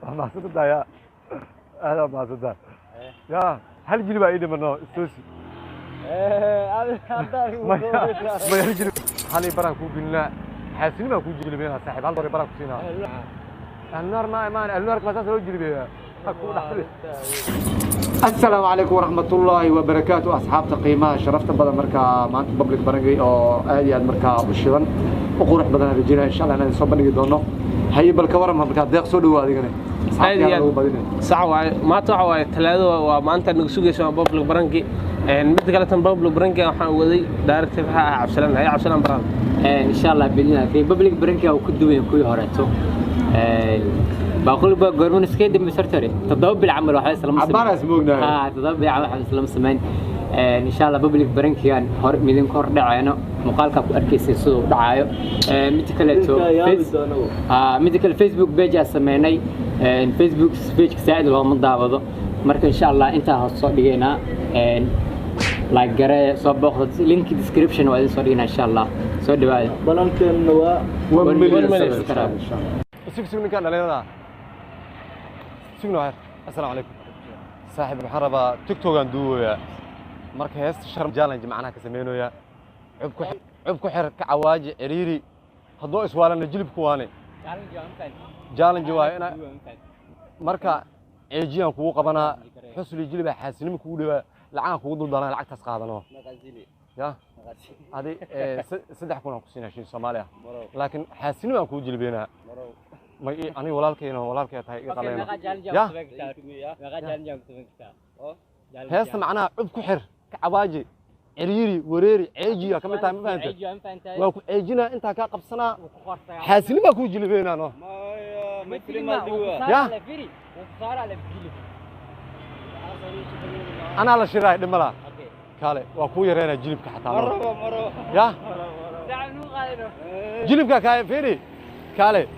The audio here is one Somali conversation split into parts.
Waa mahadsantahay yaa, aad waa mahadsantahay yaa. Hal jilib aa ii dhimano istoosi. Maya maya, hal jilib hal ii baraan kuu gelinaa, xaasinimaa kuu jilibeynaa saaxiib. Hal dolar baraan ku siinaa. Alnaar ma imaan, alnaarka ma saas loo jilibeeyaa? Ha kuu dhaxli. Asalaamu calaykum waraxmatullaahi wabarakaatu, asxaabta qiimaha sharafta badan. Markaa maanta public barangay oo aad iyo aad markaa u shidan, u qurux badan aan rajeynaya insha Allah inaan soo bandhigi doono. Haye, bal ka waran markaa Deeq, soo dhawo adigana. Aad iyo aad. Lagu badinay. Sax waaye. Maanta waxa waaye Talaado, waa maanta naga sugayso waa public prank-i. Midda kale tan public prank-i waxaan waday director waxa ah Cabsalan. Haye Cabsalan baran. Insha Allah bilina fi public prank-i uu ku duwan kuwii horeeto. Baaquli baa goorman iska dambe sartare 7 bil camal waxba islama Cabbaan is moognahay. Ha, 7 bil camal waxba islama samayn. Insha Allah public prank-igan hor midin kor dhacayno, muuqaalka ku arkaysay siduu u dhacayo. Midda kaleeto midda kale Facebook page aan sameynay. Facebook page saaid looma daawado. Marka insha Allah intaa hoos soo dhigaynaa, like garee, soo booqda, link description waa idin soo dhignaa insha Allah. Soo dhawaada. Balankeenna waa 1 million 1 million subscribe insha Allah. Sug sug, ninkaan dhalinyarada sugna waxyar. Assalaamu calaykum saaxiib, waxaan rabaa TikTokaan duubayaa marka heesta Sharm challenge macnaha ka samaynayaa. Cub ku cub ku xir, ka cawaaji, ciriiri, haddoo iswaalana jilibku waane. Challenge waaye ina marka ceejiyaan kugu qabanaa, xusli jilibaa, xaasinimo kugu dhawaa, lacagaan kugu duldaanaa, lacagtaas qaadano ya. Adi 3000 aan ku siinaa shilin Soomaali ah, laakiin xaasinimo aan kugu jilibeenaa. May aniga walaalkayna, walaalkay tahay, iga qaleyno ya. Heesta macnaha cub ku xir, ka cabaaji, ciriiri, wareeri, ceejiya ka mid tahay, ma fahantay? Waa ku ceejinaa, intaa kaa qabsanaa, xaasinimaa kuu jilibeenaa no. Ya anaa la shiraay dhimala kaale, waa kuu yareynaa jilibka xataa no. Ya jilibka kaale fiiri, kaale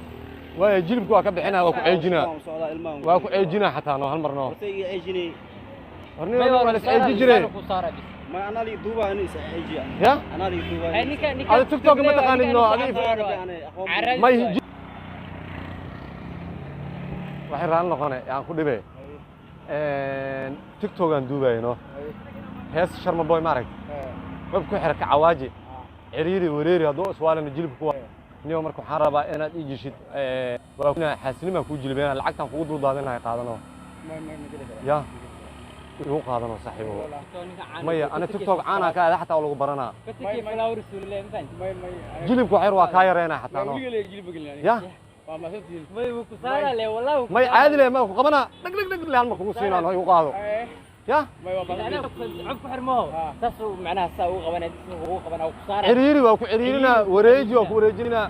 waaya, jilibka waa ka bixinaa, waa ku ceejinaa, waa ku ceejinaa xataa no, hal mar no. Horni waa la is ceeji jiree ya. Adi TikTok ma taqaanid no, adi may waxay raalli noqone aan ku dhibe. TikTok aan duubayno hees Sharma Boy, maaragt web ku xira, kacawaaji, ciriiri, wareeri, hadduu iswaalana jilibka kuwa niyo. Marka waxaan rabaa inaad ii jishid xaasinimaan kuu jilibeenaa, lacagtaan kugu dul daadinahay, qaadano ya, igu qaadano saaxiibo. Maya, ana TikTok caanaa ka aada, xataa waa lagu baranaa. Jilibka waxyar waa kaa yareynaa xataa no ya. May caadi le, ma ku qabanaa, dhag dhag dhag le, hal mar kugu siinaa no, igu qaado ya. Ciriiri waa ku ciriirinaa, wareeji waa ku wareejinaa.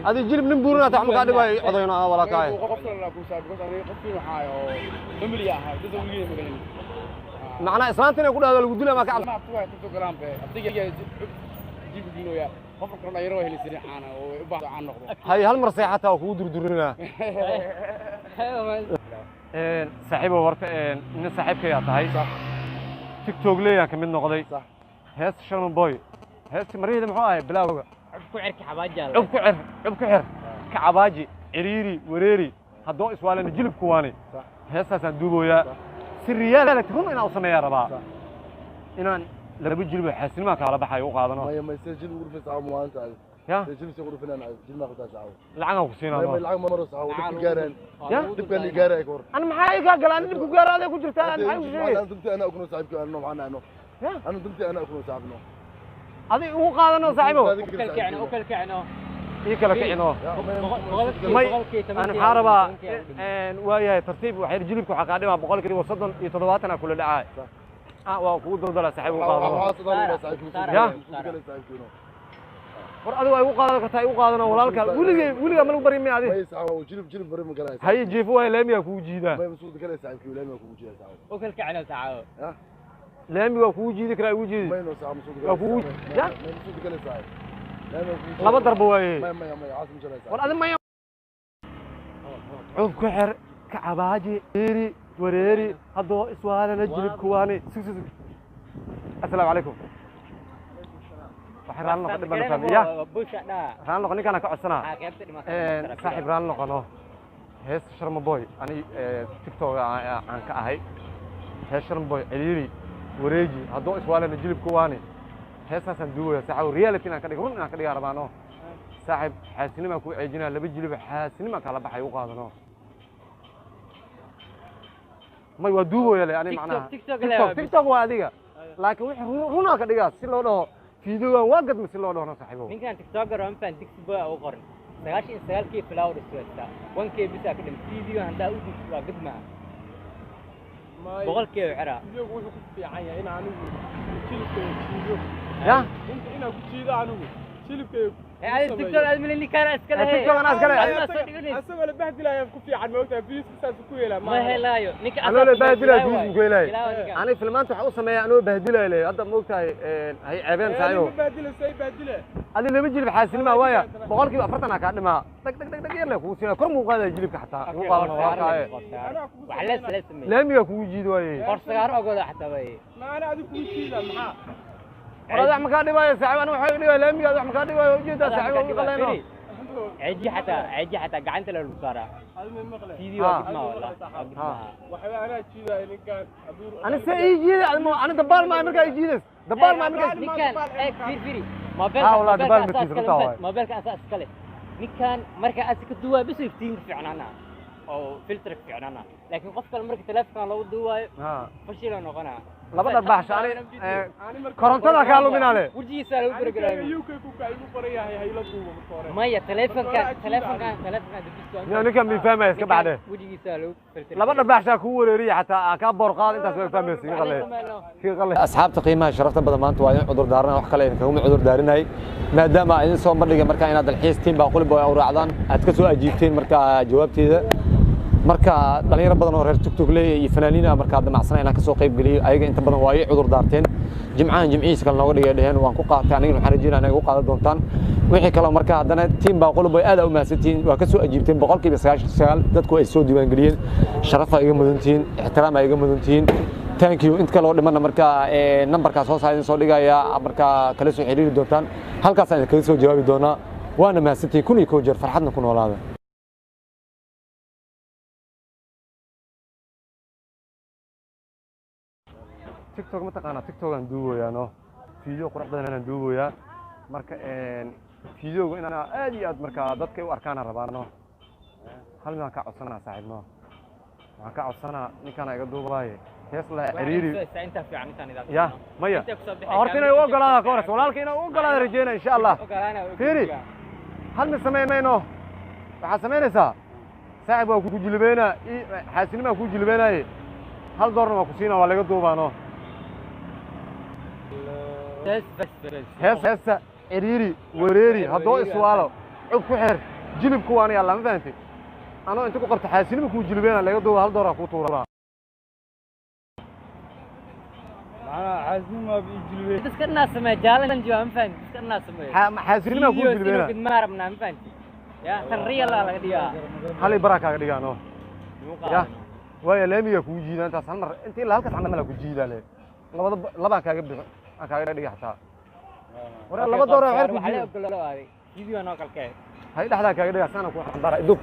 Adi jilib nin buurinaa tax makaa dhibaayo, ii codayno ana walaalkaay. Macnaa islaanta inay ku dhahdo lagu dilaa maa ka cabs. Hay, hal mar seexataa waa kugu durdurinaa saaxiibow. Horta nin saaxiibkayaa tahay, TikTok leeyaan ka mid noqday. Heesta Sharma Boy, heesti marihiida muxuu ahay bilaawga? Cub ku xir, cub ku xir, ka cabaaji, ciriiri, wareeri, haddoo iswaalana jilibku waani. Heestaasaan duubooyaa, si reality run inaan u sameeyaa rabaa, inaan laba jilib oo xaasinimaa kaala baxayo u qaadano. Maya may see jilib ugu dhufaysa caawa maalinta adi? Ya. See jilib see ugu dhufinaan adi? Jilib maa qabtaa caawa? Lacagaan ku siinaa. May may, lacag ma maro caawa, dhibka gaaraan. Ya. Dhibkaan i gaaraya ka hor. Ana maxaa ii kaa gala? Ani dhibku gaara aday ku jirtaa, ani maxay u sheegay? Ana dunti ana ogno saaxiibkii, ano maxaan ano. Ya. Ana dunti ana ogno saaxiibno. Adi ugu qaadano saaxiibow, ii kala kicino. May, ana maxaa rabaa? Waayahay, tartiib waxyar, jilibka waxaa kaa dhimaa 30% aa kula dhacaay. Ah, waa kugu daldala saaxiib, ugu qaadano. Ya. War adigu waa igu qaadan kartaa, igu qaadano walaalkaa. Weligay weligaa ma lagu baryin miya adi? May saaxiib, jilib jilib bari ma galaya. Haye, jiifo waay, laamigaa kugu jiidaa. May masuud galaya saaxiibkii, laamiga kugu jiidaa saaxiib. Ya. Laamiga waa kugu jiidi karaa, igu jiidi. May no saaxiib masuud Waa kugu galaya. ya. May masuud galaya saaxiib, laamiga kugu jiidaa. Laba darba waaye. May may may, caasim jalay. War adi maya, cub ku xir, ka cabaaji, iri, wareeri, haddoo iswaalana jilibku waani. Sug sug sug. Assalaamu calaykum. Waxay raalli noqon dhib baan fahmay. Ya. Raalli noqon ninkaan ka codsanaa. Saaxiib raalli noqono. Hees Sharma Boy ani TikTok aan ka ahay. Hees Sharma Boy ciriiri wareeji haddoo iswaalana jilibku waani. Heesaasaan duubaya saaxiib reality inaan ka dhigo run inaan ka dhigaa rabaano. Saaxiib xaasinima ku ceejinaa laba jilib xaasinima kala baxay u qaadano. May waa duubaya le ani macnaha. TikTok waa adiga. Laakiin wixii runaa ka dhigaa si loo dhaho fiidiyogan waa gadma si loo dhaho saaxiibow. Ninkan TikToker oo intaan Dixie Boy u qorin 99 k flower isweesta 1k bisa ka dhim fiidiyo handaa u dib waa gadma 100 k xira fiidiyogu wuxuu ku fiican yahay in anigu jilibka jiido ya inta inaan ku jiido anigu jilibka ay TikTok aad milin kaara iska leeyahay TikTok ana iska leeyahay asagoo la bahdilaya ku fiican ma ogtahay views saas ku yeelaa ma helaayo ninka anoo la bahdilaya views ku yeelay ani filmaanta waxa u sameeyaa anoo bahdilaya leeyahay hadda ma ogtahay hay ceebeen saayo ma bahdila say bahdila adi lama jilib xaasinima waaya 40% ka dhimaa dag dag dag dag yar leh kugu siinaa kor muu qaadaya jilibka xataa muu qaadana waa kaaye wax la sameeyay laamiga kugu jiido waaye qorsagaar ogoda xataa way ma ana adi kugu jiida maxaa walaal wax ma ka dhibaayo saaxiib ana waxa dhibaayo laamiga wax ma ka dhibaayo ujeedaa saaxiib oo qaleyno ceeji xataa gacanta la lagu saaraa video ma wala waxa ana jiidaa ninkan abuur ana se ii jiiday ana dabaal ma markaa ii jiidays dabaal ma markaa ninkan eeg firi mobilka asaas kale ninkan marka aad ka duwaa bis iftiin fiicnaana oo filter fiicnaana laakiin qof kale marka telefoon lagu duwaayo fashil noqonaa laba darbaax ani korontada ka luminaale wajigiisa lagu bargaraamay UK ku ka igu qoran yahay hayla duubo marka hore maya telefoonka dibisto yo ninkan mi fahmay iska baxde wajigiisa lagu filter laba darbaax ku wareeriye xataa ka boor qaad intaas way fahmaysa iga qalay asxaabta qiimaha sharafta badan maanta waa in cudur daarana wax kale idin kaguma cudur daarinay maadaama idin soo bandhigay marka inaad dalxiis tiim baa qulib oo raacdaan aad ka soo ajiibteen marka jawaabteeda marka dhalinyaro badan oo reer TikTok leeyahay iyo fanaaniin ah marka damacsan inaan ka soo qayb galiyo ayaga inta badan waa ay cudur daarteen jimcahan jimciisa kale nooga dhigay dhaheen waan ku qaatay anigana waxaan rajeynaa inay ugu qaadan doontaan wixii kale marka haddana tiim baa qulub aad u mahadsantihiin waa ka soo ajiibteen 99% dadku ay soo diiwaangeliyeen sharaf ay iga mudantihiin ixtiraam ay iga mudantihiin thank you inta kale oo dhimanna marka nambarkaas hoos idin soo dhigaya marka kala soo xiriiri doontaan halkaas aan kaga soo jawaabi doonaa waana mahadsantihiin 1001 jeer farxadna ku noolaada. TikTok ma taqaanaa TikTok aan duubayaa no video qurux badan aan duubayaa marka videoga inaan aad iyo aad marka dadka u arkaan rabaan no hal mid aan ka codsanaa saaxiib no waxaan ka codsanaa ninkaan iga duubaye hees la xiriiri inta fiican intaan idaad ya maya horta inay u ogolaada ka horeysa walaalka inay u ogolaada rajeynaa insha Allah fiiri hal mid samaynayno waxaad samaynaysaa saaxiib waa ku jilbeynaa xaasinimaa ku jilbeenaaye hal doorna waa ku siinaa waa laga duubaano hees heesa ciriiri wareeri haddoo iswaalo cub ku xir jilibku waana yaallaa ma fahantay anoo inta ku qabta xaasinima kuu jilbeena laga duuba hal dooraa kuu tuuraa dadka dhanaa sameeya challenge waa ma fahanti dadka dhanaa sameeya xaasinima kuu jilbeena ma rabnaa ma fahanti ya tan real aa laga dhigaa hal baraa kaaga dhigaano ya waayo laamiga kugu jiidaa intaas hal mar inta ilaa halkaas camal ku jiidaa le labada labaan kaaga bixi aan kaaga dhiga xataa waraa laba door oo xeer ku jiido video noo kalkee hay dhaxdaa kaaga dhigaa saana ku xambaara idub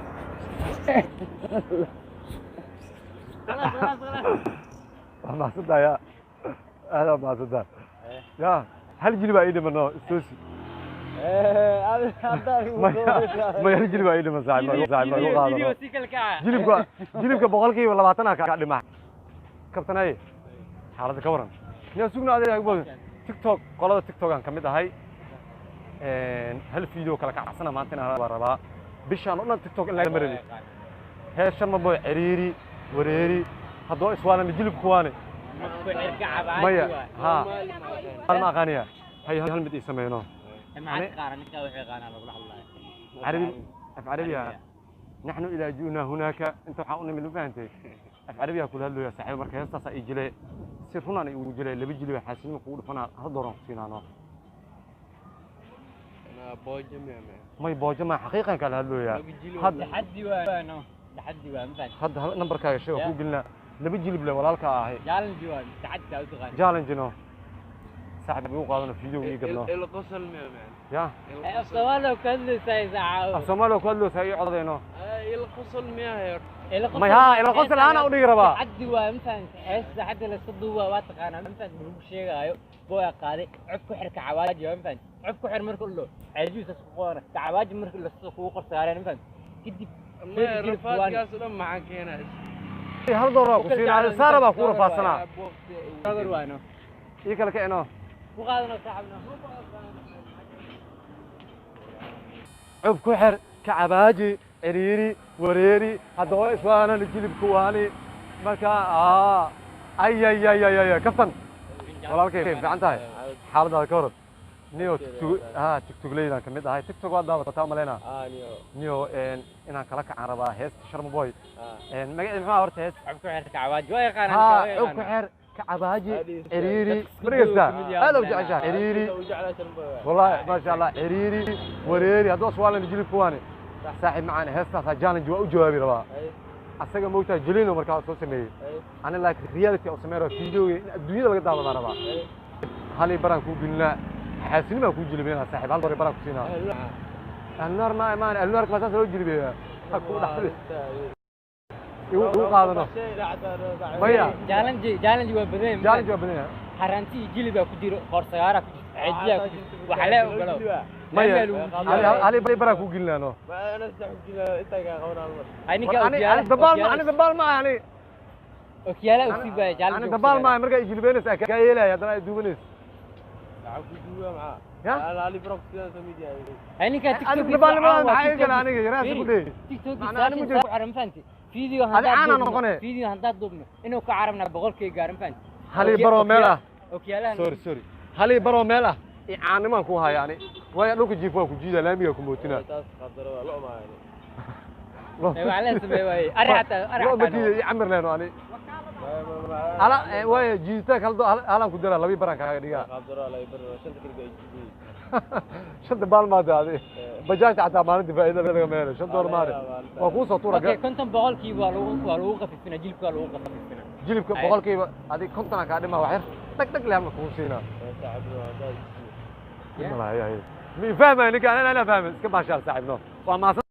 waa mahadsantahay ya aad waa mahadsantahay ya hal jilib aa ii dhiman no istoosi maya hal jilib aa ii dhiman saaxiib ma igu qaadano jilibka 20% aa kaa dhima kabtanaye xaaladda ka waran yaa sugna adeeg badan TikTok qolada TikTok aan kamid ahay hal video kala kacsana maanta inaan rabaa bishaan oo dhan TikTok in laga marin hees Sharma Boy ciriiri wareeri haddoo iswaalana jilibku waane maya ha hal ma aqaaniya hay hal mid ii sameyno carabi af carabiya naxnu idaa ji'naa hunaaka inta waxaan u nimid ma fahantay af carabiya kula hadlooya saaxiib marka heestaas ii jilay si runaan igu jilay laba jilib xaasinimo kugu dhufanaa hal dooran ku siinaano may boojo ma xaqiiqan kala hadlooyaa taxaddi waa no taxaddi waa ma fahanti hadda nambarkaaga sheeg ku gelinaa laba jilib le walaalka ahay challenge waa taxaddi u taqaan challenge no Saaxib igu qaadano video ii gadno. Ila qosol miya man? Ya. Af Soomaali ku hadlaysaa saaxiib. Af Soomaali ku hadlaysaa ii codayno. Ila qosol miya heer. May haa ila qosol ana u dhigi rabaa. Caddi waa ma fahanti heesta hadda la soo duuba waa taqaanaa ma fahanti lagu sheegaayo booya qaaday cod ku xir kacawaaji ma fahanti cod ku xir marka loo ceejiisa isku qoona kacawaaji marka la soo kugu qorsaareen ma fahanti kadib ma rafaadkaas dhan maxaa keenay hal door ku siinaa saara baa ku rafaadsanaa door waano ii kala kicino ku qaadano saaxibna cub ku xir kacawaaji ciriiri wareeri hadda waa iswaana jilibku waani marka ay ay ay ay ay kaftan walaalkay fiican tahay xaaladaada ka waran niyo tiktoklaydan ka mid ahay tiktok waa daawataa maleyna niyo inaan kala kacaan rabaa heesta Sharma Boy magaceeda maxaa horta hees cub ku xir kacawaaji waa yaqaanaa cub ku xir kacawaaji ciriiri markasta aad u jeceshahay ciriiri wallahi ma sha Allah ciriiri wareeri hadda iswaana jilibku waani saaxiib macaan heestaas challenge waa u jawaabi rabaa asaga moogtaa jilino markaa soo sameeyay ana like reality oo sameeyo video in adduunyada laga daawado rabaa hal baraan ku gelinaa xaasinima ku jilibina saaxiib hal baraan ku siinaa alnoor ma imaan alnoor ma saas loo jilibiyaa ha ku dhaxli igu qaadano maya challenge waa badan challenge waa badan xaranti jilibaa ku jiro qorsagaara ku jiro cidiyaa ku jiro waxa lee ogolow maya hal baraan ku gelinaa ma ana sax ku gelinaa inta ka qabanaa mar aniga ani dabaal ma ani dabaal ma ani okiyaala u sii baa challenge ani dabaal ma marka ay jilibeynaysa ka yeelaya hadana ay duubanaysa ya ali baraan ku siinaa media aniga tiktok ani dabaal ma maxay kala aniga yaraas ku dheey tiktok ana ma jiro carab fahanti video hadda video hadda duubno inuu ka carabna boqolkii gaarin fahanti hal baro meel ah okiyaalaha sorry sorry hal baro meel ah icaanimaan ku haya ani way dhulka jiif waa ku jiida laamiga ku mootina taas qadaro loo ma ani waa la sameeyay way ari loo ma jiida camir leeno ani ala way jiidta kala halan ku dara labi baran kaaga dhigaa qadaro lay baro shanta kaliya ay jiidii shanta baal ma daadi bajaajta xataa maalinta faa'iido laga meelo shan door maari waa ku soo tuura okay konton boqolkiiba waa lagu qafifina jilibka waa lagu qafifina jilibka boqolkiiba adi konton ka dhima wax yar tag tag leeyahay ku siinaa ما فاهم انا فاهم iska baashaal saaxiibno waa ma